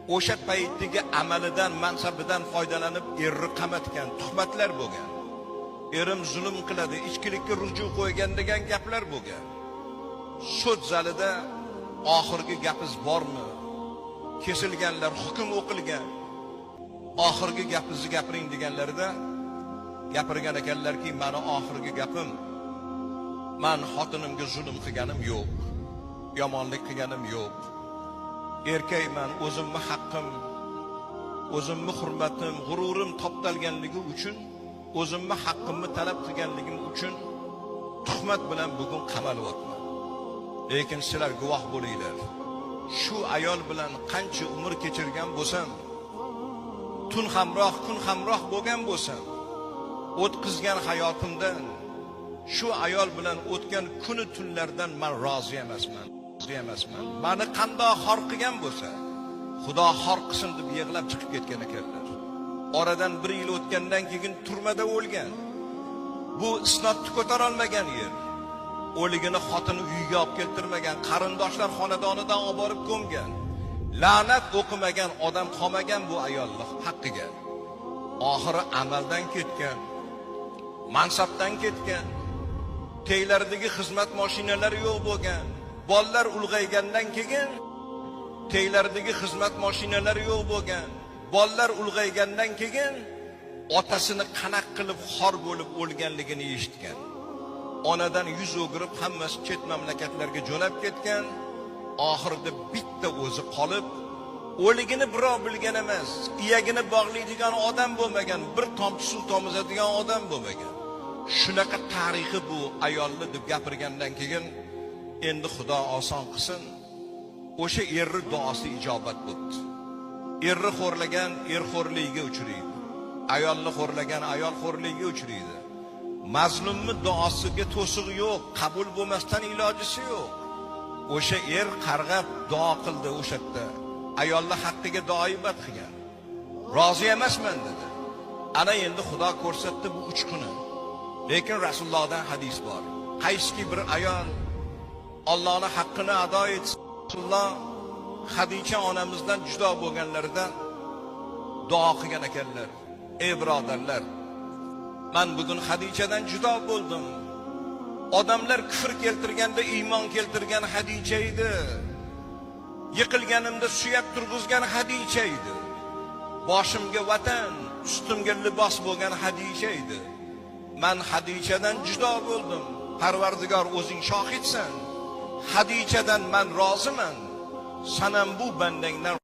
O'sha paytdagi amalidan, mansabidan foydalanib erni qamatgan, tuhmatlar bo'lgan. Erim zulm qiladi, ichkilikka ruju qo'ygan degan gaplar bo'lgan. Sud zalida oxirgi gapingiz bormi? Kesilganlar, hukm o'qilgan. Oxirgi gapingizni gapiring deganlarida gapirgan ekanlarki, meni oxirgi gapim, man xotinimga zulm qilganim yo'q, yomonlik qilganim yo'q. Erkakman, o'zimni haqqim, o'zimni hurmatim, g'ururim toptalganligi uchun, o'zimni haqqimni talab qilganligim uchun tuhmat bilan bugun qamalyapman. Lekin sizlar guvoh bo'linglar. Shu ayol bilan qancha umr kechirgan bo'lsam, tun hamroh, kun hamroh bo'lgan bo'lsam, o'tkazgan hayotimdan, shu ayol bilan o'tgan kuni tunlardan men rozi emasman. Rozi emasman. Meni qandoq xor qilgan bo'lsa, Xudo xor qilsin deb yig'lab chiqib ketgan ekanlar. Oradan bir yil o'tgandan keyin turmada o'lgan. Bu isnodni ko'tara olmagan yer. O'ligini xotini uyiga olib keltirmagan, qarindoshlar xonadonidan olib borib ko'mgan. La'nat o'qimagan odam qolmagan bu ayolning haqqiga. Oxiri amaldan ketgan, mansabdan ketgan, teylaridagi xizmat mashinalari yo'q bo'lgan. Bolalar ulg'aygandan keyin teylaridagi xizmat mashinalari yo'q bo'lgan. Bolalar ulg'aygandan keyin otasini qanaq qilib xor bo'lib o'lganligini eshitgan. Onadan yuz o'girib hammasi chet mamlakatlarga jo'nab ketgan. Oxirida bitta o'zi qolib, o'ligini birov bilgan emas, iyagini bog'laydigan odam bo'lmagan, bir tomchi suv tomizadigan odam bo'lmagan. Shunaqa tarixi bu ayolni deb gapirgandan keyin endi Xudo oson qilsin, o'sha erni duosi ijobat bo'ldi. Erni xo'rlagan er xo'rligiga uchraydi. Ayolni xo'rlagan ayol xo'rligiga uchraydi. Mazlumni duosiga to'siq yo'q, qabul bo'lmasdan ilojisi yo'q. O'sha er qarg'ab duo qildi o'sha yerda. Ayolni haqqiga duoibat qilgan. Rozi emasman dedi. Ana endi Xudo ko'rsatdi bu uchquni. Lekin Rasulullohdan hadis bor. Qaysiki bir ayol Allohning haqqini ado etsa, Rasululloh Xadicha onamizdan judo bo'lganlarida duo qilgan ekanlar. Ey birodarlar, men bugun Xadichadan judo bo'ldim. Odamlar kufr keltirganda iymon keltirgan Xadicha edi. Yiqilganimda suyab turg'izgan Xadicha edi. Boshimga vatan, ustimga libos bo'lgan Xadicha edi. Men Xadichadan judo bo'ldim. Parvardigor o'zing shohidsan. Xadichadan men roziman. Sanam bu bandangdan